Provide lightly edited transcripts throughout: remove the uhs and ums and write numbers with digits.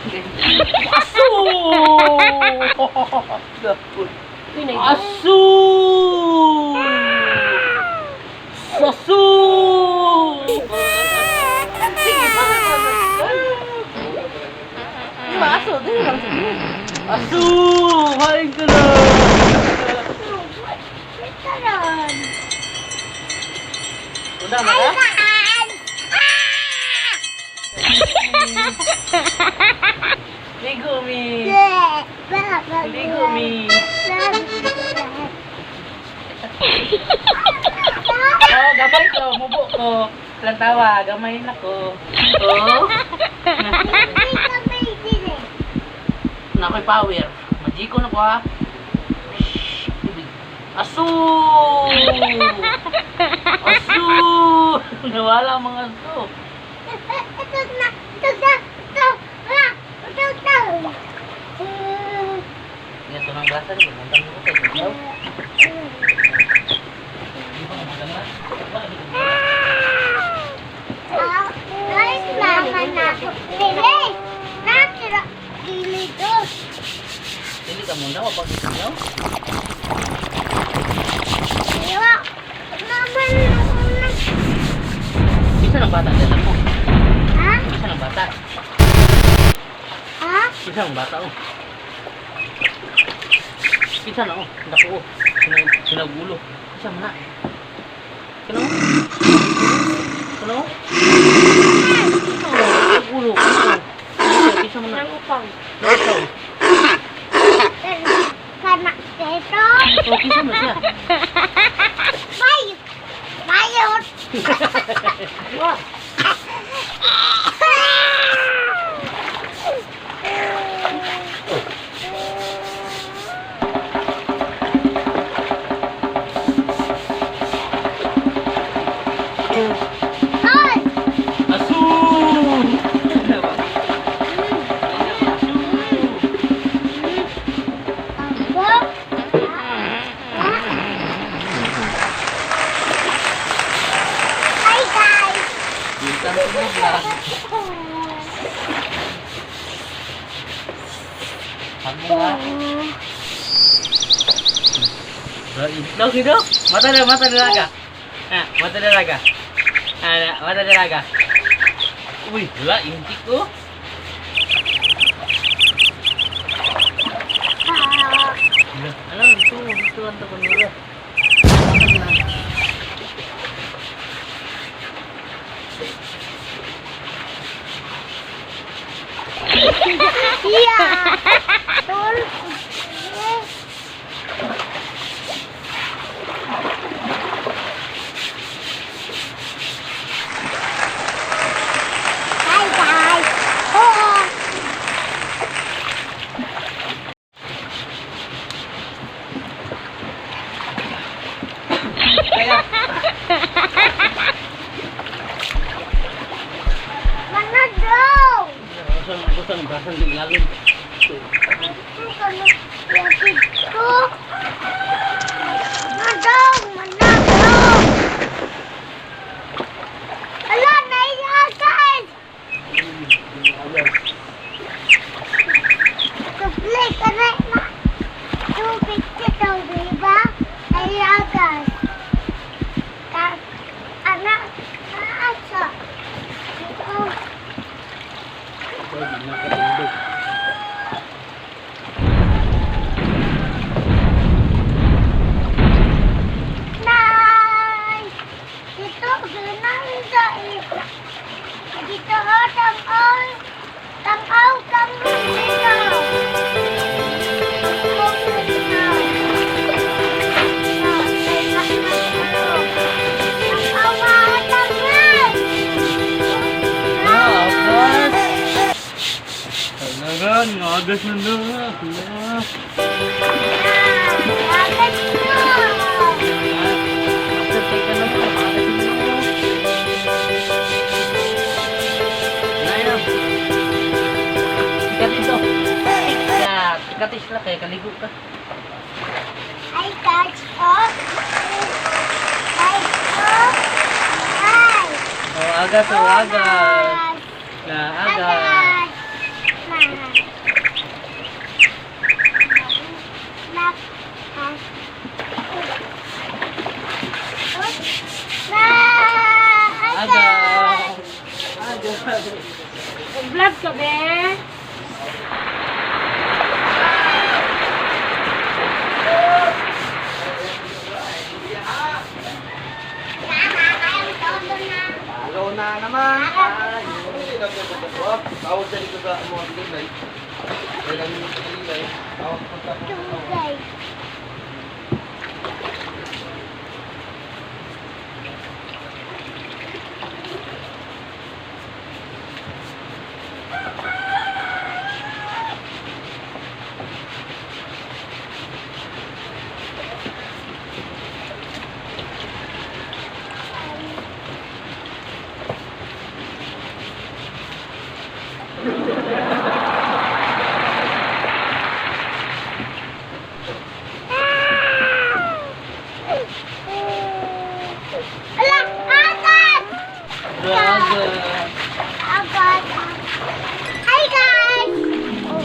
Aso! Aso! Sasu! Sige, pa. Di ba, aso? Di lang sige. Aso! Kain ka na! Karon. Una, maka? Ay, Ligo, mi! Ligo, mi! Oh, gamay ko. Mubo ko. Lantawa, gamay na ko. Oh. Na ako'y power. Majiko na ko ha. Shhh, tubig. Aso! Aso! Nawala ang mga aso. Yan, tunang grasa niyo. Mantang mo kayo. Di ba matang na? Dili ka muna, wapag ikaw. Bisa ng bata dyan mo. Bisa ng bata. Bisa ng bata oh. Bisa na oh. Dako oh. Sinagulo. Bisa mo na. Kano? Kano? Oh, ulo. Bisa mo na. Nang upang. Ikaw. Kana ito. Oh, kisa mo siya. Bayot. Bayot. Wa. Ay! Asu! Asu! Abo. Hi guys. Minsan mo vlog. Pag mo nga. Daw gitu. Mata na, mata dalaga. Ah, mata dalaga. Ah, mata dalaga. Uy, wala intik ko. Wala, ano gusto mo? Gusto ang takon nila. Yeah. Tul. Hi guys. Oh. Kaya, Mana daw? gusto gusto ng basang di ilalim. Ito kami dito. Mana daw? Mana daw? Ala, naiya guys. Tubli ka na na. Tubig dito, diba? Naiya guys. Ka, anak, asa. Dito. Pwede na katindog. Nay! Dito, ginang sa Dito, oh, tamaw. Tamaw kami dito. Tamaw dito. Tamaw, tamaw. Ah, agas. Talaga, agas na na. Hala. Agad na. After ka na mo, agas na mo. Nay, na. Ikat ito. Ikat. Ikat isla kaya kaligo ka. I touch off. I off. I. Oh, agas, oh, agas. Na, agas. Agas. Tugay. Ala, agad! Dragon. Agad. Hi, guys! Oh,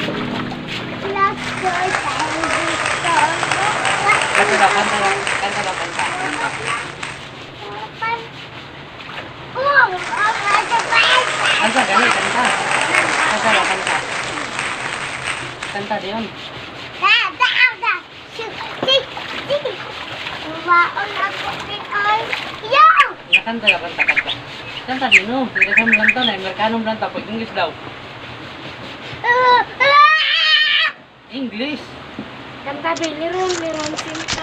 let's go tayo dito. Kanta daw, kanta daw, kanta daw, kanta. Kanta. Oh, oh, Kanta, gani, kanta. Kanta daw, kanta. Kanta diyon. Da, da, da. Sige, sige. Waon ako ni Oy. Yo! Kanta daw, kanta, kanta. Kanta din, no? Hindi ka mo na, Amerikano mo lang pag English daw. Ah! Ah! English. Kanta be, liron, liron, sinta.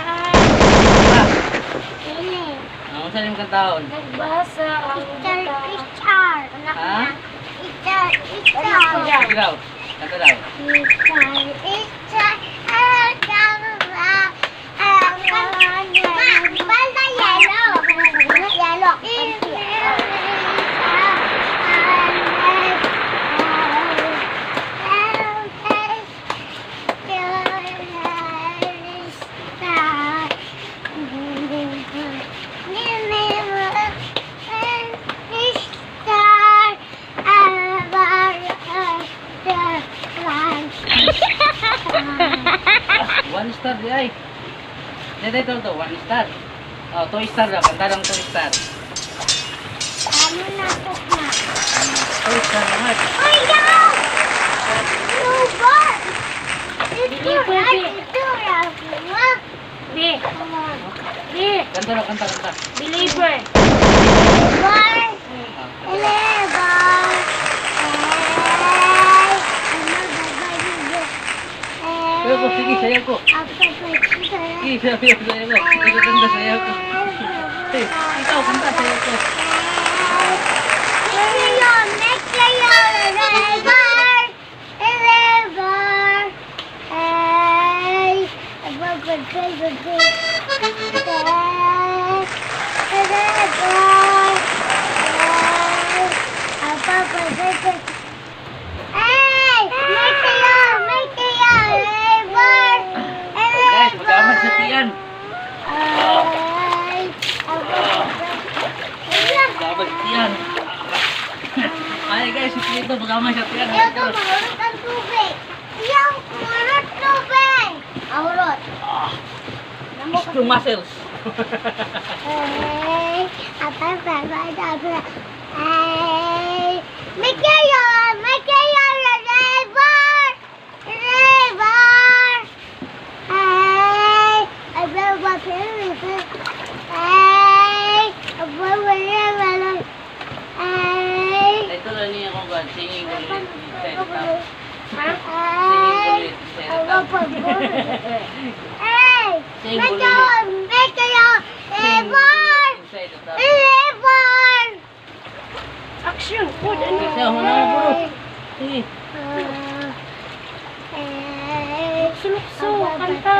Ah, Ini. ang saan yung kantaon? Nagbasa ang Picture, mata. picture. Anak Ha? na. Picture, picture. Sige daw, kanta daw. Picture, picture. Ah, ah, ah, ah, Balda yellow. Yellow. One star di ay. Dito, ito, ito, one star. Oh, two star daw, kanta lang two star. Ano na to na? Two star naman. Ay, no! No, but! Ito, ito, ito, Be, be, Kanta daw, kanta, kanta. believer. Bar, Ah, kanta daw. elevar, Sayaw ko, sige, sayaw ko. Sige, sayaw ko, sayaw ko. Ikaw kanta, sayaw ko. Eh, ikaw kanta, sayaw ko. Guys, mag-aman sa tiyan. Mag-aman sa tiyan. Ay guys, ito, mag-aman sa tiyan. Ayaw to, maurot ang tubig. Ayaw, maurot tubig. Maurot. Strong muscles. Ay, apa, apa, apa, apa. Ay, Mikayo, Mikayo, driver, driver. Ay, apa, apa, apa, apa. Ay, apa, apa, apa, apa. Ay, Ito lang niya kung ba, singing ulit inside the top. Ha? Singing ay. ulit inside the top. Hey! Sing Make ulit. your, make your, Sing ribbon! inside the top. Ribbon! Action, food, ano? Kasi ako na puro. Sige. Lukso-lukso, kanta.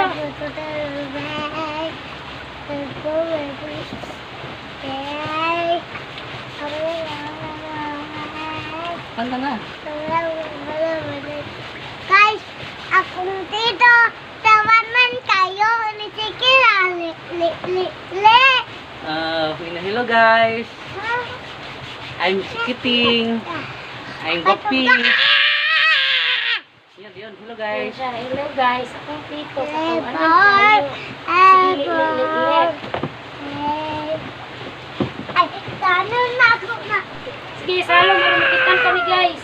Kanta na. Guys, akong tito, tawanan kayo ni Chiquila. Li, li, li, li. Hello guys. I'm Chikiting. I'm Gopi. Yan, yun. Hello Ayan guys. siya. Hello guys, akong tito. Katuanan Apple, kayo. Sige, li, li, li, li. apple. Ay, tano na ako na. Sige, salong, para makitan kami guys.